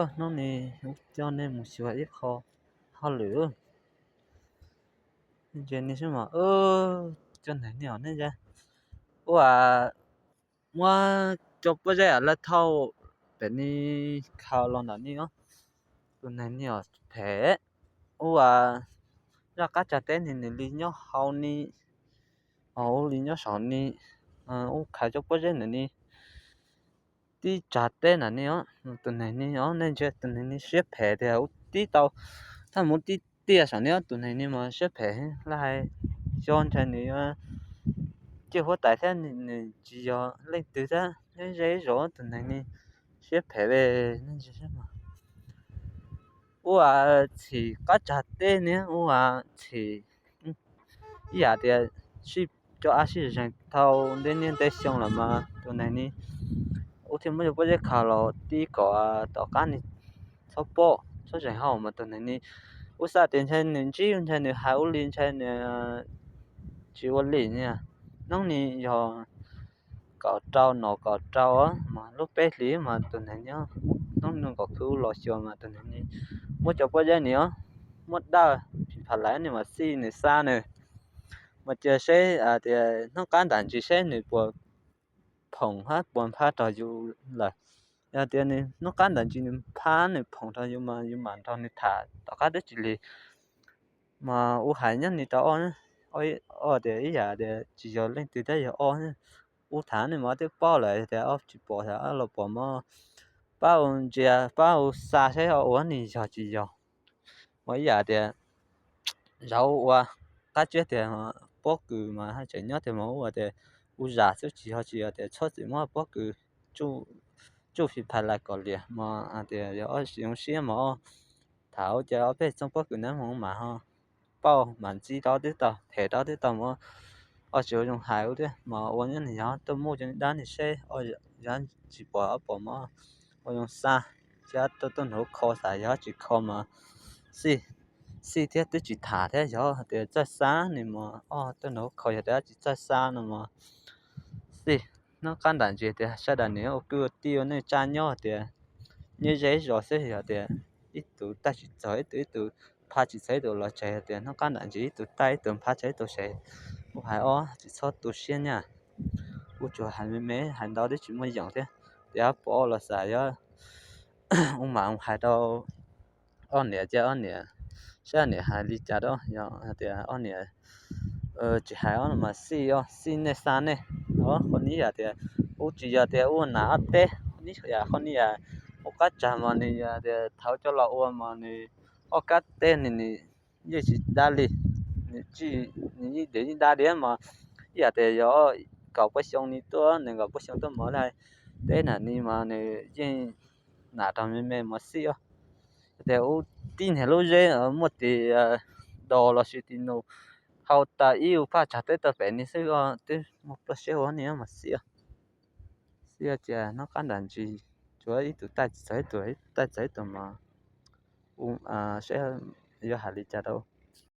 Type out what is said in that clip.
Hnub no coj nej mus xyuas ib qho hauj lwm. Ntsia nej seb mas, cov neeg no nej ntsia, ua muab cov pob zeb lawv thauj pem ni, khaws los ntawm ni os. Tus neeg ni os phem, ua zaj qab tsag teb ni nws li nyob hauv ni, ua li nyob saum ni, ua khaws cov pob zeb ntawm ni tib tsag teb ntawm ni os. Tus neeg ni os, nej ntsia tus neeg ni siab phem tiag, ua tib tau thaj mus tib tiaj saum ni os. Tus neeg ni mas siab phem lawm, hais xyov ntshai nws yuav ciaj huab tais thiab nws tsis yog leej twg thiab, nyob ze zos tus neeg ni siab phem li. Nej ntsia ua txhim qab tsag teb ni, ua txhim ib yam tias sib cov av sib zeeg tau ntev niaj ntev xyoo lawm mas tus neeg ni ua thiaj muab cov pob zeb khaws los tib kom tom qab ni txhob pom txhob zeeg hauj mas tus neeg ni ua xav tias ntshai nws ntsib, ntshai nws hais ua li, ntshai nws tsis ua li na. Hnub ni yog kaum rau no kaum rau mas lub peb hlis mas tus neeg ni, hnub no kaum khwv los xyuas mas tus neeg ni muab cov pob zeb ni os, muab dawj pis phas lais ni mas xij nws xa nws, mas cia seb tias hnub qab ntam ntsis seb nws puas phoom hab puas nphab rau yus lawm. Yog tias nws hnub qab ntam ntsis nws nphab nws phoom rau yus mas yus mam nrog nws tham tom qab dab tsi li. Mas ua hais nyob ni rau ob, ob tias ib yam tias tsis yog leej twg thiab yog ob, ua tham ni mas twb paub lawm tias ob tsis pom, ob los pom mas pab ua ntsia pab ua xa seb ob ua ni yog tsis yog. Mas ib yam tias zauv ua qab tsiab tias pob kws mas haj tseem nyob tiag mas ua tias ua zam xwb tsis yog, tsis yog tias txhob txwm muab pob kws tsuj pis phas lais kom liam mas tias yog ob tsis zoo siab mas ob tham ua cas ob peb txooj pob kws nab mus mas ho pauj mas ntxib rau twb tau, them rau twb tau mas ob tsis ua zoo hais ua thiab mas ua nyob nws yog tuaj muaj cov dab ni seb ob yog tsis pom ob pom mas ua zoo xa, thiab tuaj tuaj nrog kho xav yog tsis kho mas xij, xij thiab twb tsis tham thiab, yog tias txawj xa nws mas ob tuaj nrog kho, yog tias tsis txawj xa no mas xij. Hnub qab ntam ntsis tias sawv daws nws ua kwj ua tij ua neej tsa nyob tias nyob ze zos xwb, yog tias ib tug taij tsis txog ib tug, ib tug nphab tsis txog ib tug los tseg, tias hnub qab ntam ntsis ib tug taij ib tug nphab tseg ib tug ces ua hais ob tsis txhob tu siab nyaj. Ua tsuas hais me me hais ntau twb tsis muaj yoom thiab, tias pom los xav yog ua mam ua hais rau ob niam, cia ob niam saib ob niam hais li cas rau, yog tias ob niam tsis hais ob no mas xij, xij nej xa nej. Qhov ni yam tias ub tsis yog tias ua nam ob teb, qhov ni yam qhov ni yam ua qab tsag mas nws yog tias thaum coj los ua mas nws ob kab teb nws yeej tsis dab li, nws yeej diav yeej dab diav mas ib yam tias yog kaum peb xyoo ni tuaj, nws kaum peb xyoo tuaj mas laj teb nam ni mas nws yeej nam rau me me mas xij os. Tias ub tib niag lub zeb muaj tis dos los sis tis nus hau tas ib ua phaj tsag teb tau pem ni xwb os, twb muaj plab siab ua ni mas xij os. Xij os, cia hnub qab ntam ntsis tsuav ib tug taij txawv ib tug, ib tug taij txawv ib tug mas ua saib yuav hais li cas rau.